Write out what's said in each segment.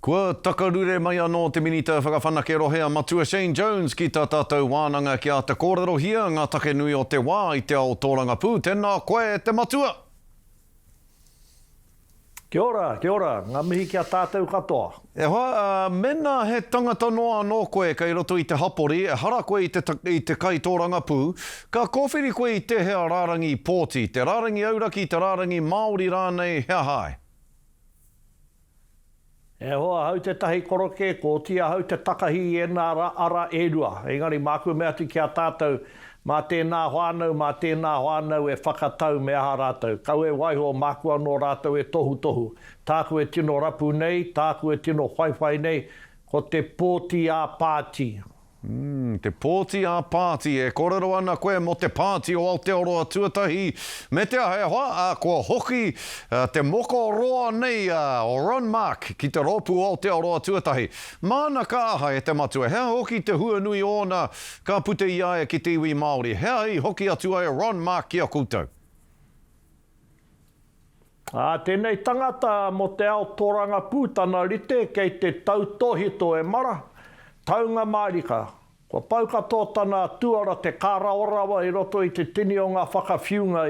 Kua takarure mai anō te Minita Whakawhanake Rohe a Matua Shane Jones ki tā tātou wānanga kia āta kōrerohia ngā take nui o te wā i te ao tōrangapū. Tēnā koe e te matua! Kia ora, kia ora, ngā mihi ki a tātou katoa. E hoa, mēnā he tangata noa anō koe kei roto i te hapori, ehara koe i te, i te kaitōrangapū, ka kōwhiri koe i tēhea rārangi pōti, te rārangi auraki, te rārangi Māori rānei, he aha ai? E hoa ahau tētahi korokē, kua oti ahau te takahi i ēnā ara e rua. Engari māku e mea atu ki a tātou, mā tēnā whānau, mā tēnā whānau e whakatau me aha rātou. Kau e waiho, māku anō rātou e tohutohu. Tāku e tino rapu nei, tāku e tino whaiwhai nei, ko te pōti ā-pāti. Umm, te pōti ā-pāti, e kōrero ana koe mō te pāti o Aotearoa Tuatahi, me te aha e hoa, ā, kua hoki te moko roa nei a Ron Mark ki te rōpū o Aotearoa Tuatahi. Māna ka aha e te matua, he aha hoki te hua nui ōna ka puta i a ia ki te iwi Māori? He aha i hoki atu ai a Ron Mark ki a koutou? Ā, tēnei tangata mō te ao tōrangapū tana rite kei te tautōhito e mara, taunga mārika. Kua pau katoa tana tuara te kāraorawa i roto i te tini o ngā whakawhiunga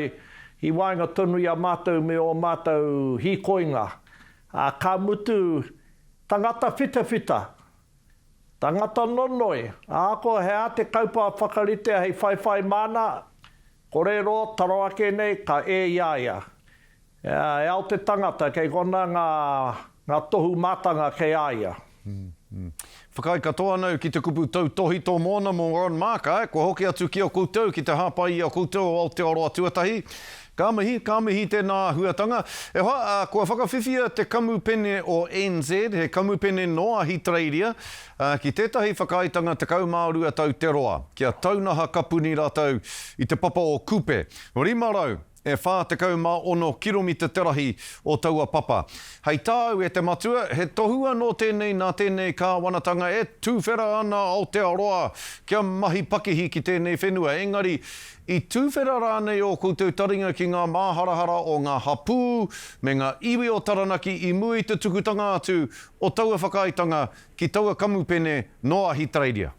i waenga tonu i a mātou me ō mātou hīkoinga. Ā, ka mutu, tangata whitawhita, tangata nonoi, ahakoa he aha te kaupapa whakaritea hei whaiwhai māna, Kore roa taro ake nei ka e i a ia. E ao te tangata kei kona nga nga tohu matanga kei a ia. Whakaae katoa ana au ki te kupu tautōhito mōna mō Ron Mark, āe, kua hoki atu ki a koutou ki te hāpai i a koutou o Aotearoa Tuatahi. Ka mihi, ka mihi tēnā āhuatanga. E hoa, kua whakawhiwhia te kamupene o NZ, he kamupene nō Ahitereiria, ki tētahi whakaaetanga 12 tau te roa, kia taunaha kapuni rātou i te papa o Kupe, 500 e 46 kiromita te rahi o taua papa. Hei tāu e te matua, he tohu anō tēnei nā tēnei kāwanatanga e tuwhera ana Aotearoa kia mahi pakihi ki tēnei whenua, engari i tuwhera rānei ō koutou taringa ki ngā māharahara o ngā hapū me ngā iwi o Taranaki i mua i te tukutanga atu o taua whakaaetanga ki taua kamupene nō Ahitereiria.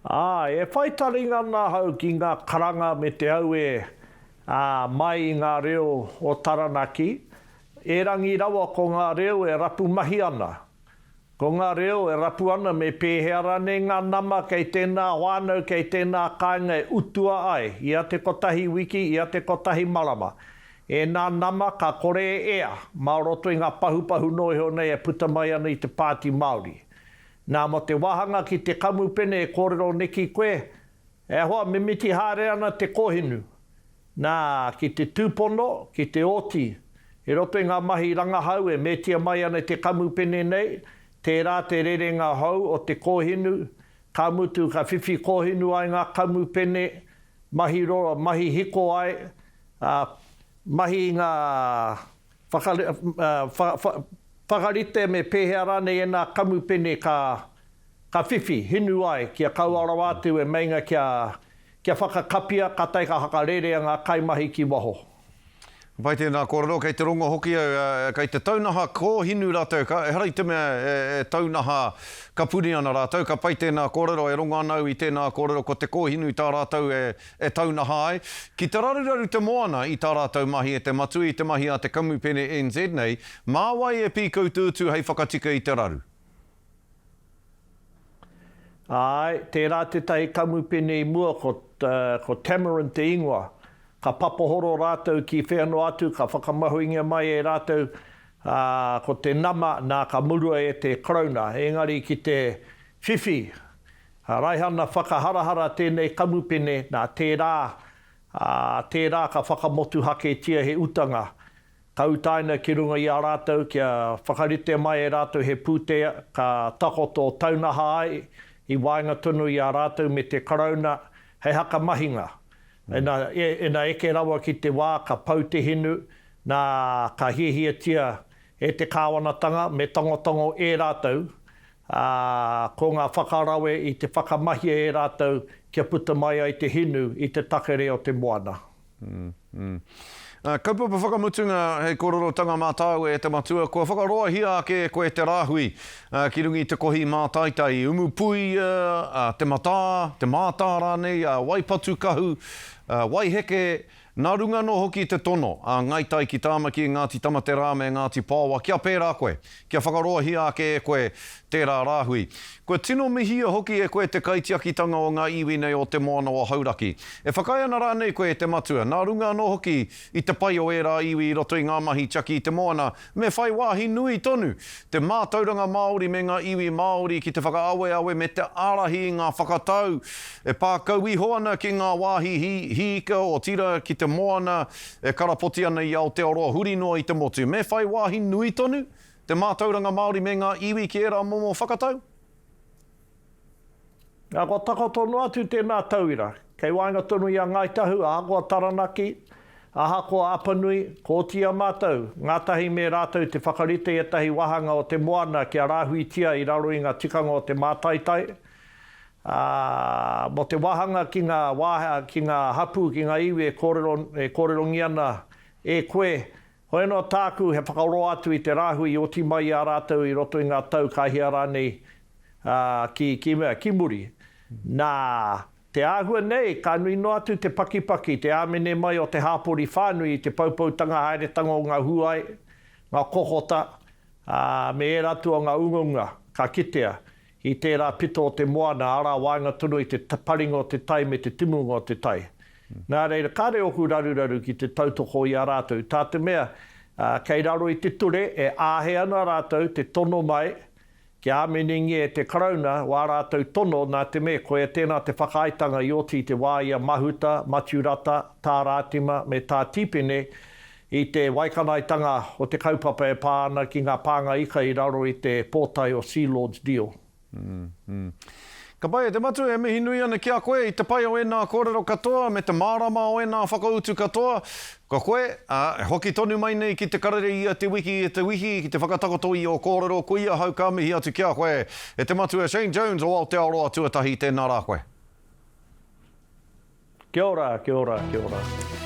Āe, e whai taringa ana ahau ki ngā karanga me te auē, ā, mai i ngā reo o Taranaki, erangi rawa ko ngā reo e rapu mahi ana. Ko ngā reo e rapu ana me pēhea rānei ngā nama kei tēnā whānau, kei tēnā kāinga e utua ai, ia te kotahi wiki, ia te kotahi marama. Ēnā nama ka kore e ea, mā roto i ngā pahupahu noa iho nei e puta mai ana i te Pāti Māori. Nā, mō te wāhanga ki te kamupene e kōrero neki koe, e hoa, mimiti haere ana te kōhinu. Nā, ki te tūpono, ki te oti, i roto i ngā mahi rangahau e mētia mai ana e te kamupene nei, tērā te rerenga hou o te kōhinu, ka mutu ka whiwhi kōhinu ai ngā kamupene, mahi roa, mahi hiko ai, ā, mahi i ngā whakarite me pēhea rānei ēnā kamupene ka, ka whiwhi, hinu ai, kia kaua rawa atu e meinga kia, kia whakakapia, kātahi ka whakarerea ngā kaimahi ki waho. Pai tēnā kōrero, kei te rongo hoki au, kei te taunaha kōhinu rātou, ka, ehara i te mea e, e taunaha kapuni ana rātou, ka pai tēnā kōrero, e rongo ana au i tēnā kōrero, ko te kōhinu tā rātou e, e taunaha ai. Ki te raruraru te moana i tā rātou mahi e te matua i te mahi a te kamupene NZ nei, mā wai e pīkau te utu hei whakatika i te raru? Āe, tērā tētahi kamupene i mua ko, ko Tamarind te ingoa. Ka papahoro rātou ki whea noa atu, ka whakamahuingia mai e rātou, ā, ko te nama, nā, ka murua e te Karauna. Engari ki te whiwhi raihana whakaharahara tēnei kamupene, nā, tērā, ā, tērā ka whakamotuhaketia he utanga. Ka utaina ki runga i a rātou kia whakaritea mai e rātou he pūtea ka takoto taunaha ai i waenga tonu i a rātou me te Karauna hei hakamahinga. Ina, ina eke rawa ki te wā ka pau te hinu, nā, ka hiahiatia e te kāwanatanga me tangotango e rātou, ā, ko ngā whakarawe i te whakamahia e rātou kia puta mai ai te hinu i te takere o te moana. Kaupapa whakamutunga hei kōrerotanga mā tāua e te matua, kua whakaroahia ake e koe te rāhui ki runga i te kohi mātaitai, Umupuia, Te Matā, Te Mātā rānei, Waipatukahu, Waiheke, Nā runga anō hoki i te tono a Ngai Tai ki Tāmaki, Ngāti Tamaterā me Ngāti Paoa kia pērā koe, kia whakaroahia ake e koe tērā rāhui. Kua tino mihia hoki e koe te kaitiakitanga o ngā iwi nei o te moana o Hauraki. E whakaae ana rānei koe e te matua, nā runga anō hoki i te pai o ērā iwi i roto i ngā mahi tiaki i te moana, me whai wāhi nui tonu te mātauranga Māori me ngā iwi Māori ki te whakaaweawe me te ārahi i ngā whakatau e pā kau iho ana ki ngā wāhi hī, hīika, otirā ki te moana e karapoti ana i Aotearoa huri noa i te motu. Me whai wāhi nui tonu te mātauranga Māori me ngā iwi ki ērā momo whakatau. Nā, kua takoto noa atu tēnā tauira, kei waenga tonu i a Ngāi Tahu, ahakoa Taranaki, ahakoa Apanui, ko oti i a mātou, ngātahi me rātou te whakarite i ētahi wāhanga o te moana kia rāhuitia i raro i ngā tikanga o te mātaitai, ā, mō te wāhanga ki ngā wā, ki ngā hapū, ki ngā iwi e kōrero, e kōrerongia ana e koe, hoi anō tāku he whakaroa atu i te rāhui i oti mai i a rātou i roto i ngā tau ka hia rānei ā, ki, ki mea, ki muri. Nā, te āhua nei, ka nui noa atu te pakipaki, te āmene mai o te hāpori whānui i te poupoutanga haeretanga o ngā huai, ngā kokota, ā, me ērā atu o ngā ungaunga ka kitea i tērā pito o te moana, arā, waenga tonu i te paringa o te tai me te timunga o te tai. Nā reira, kāre ōku raruraru ki te tautoko i a rātou, tā te mea, ā, kei raro i te ture e āhei ana rātou te tono mai Kia āmenengia e te Karauna wā rātou tono nā te mea koia tēnā te whakaaetanga i oti i te wā i a Mahuta, Matiu Rata, Tā Rātima me Tā Tīpene i te waikanaetanga o te kaupapa e pā ana ki ngā pānga ika i raro i te pōtae o Sealord's Deal. Ka pai e te matua e mihi nui ana ki a koe i te pai o ēnā kōrero katoa me te mārama o ēnā whakautu katoa. Ko koe, ā, e hoki tonu mai nei ki te karere ia te wiki ia te wiki ki te whakatakoto i ō kōrero, koia ahau ka mihi atu ki a koe e te matua Shane Jones o Aotearoa Tuatahi tēnā rā koe. Kia ora, kia ora, kia ora.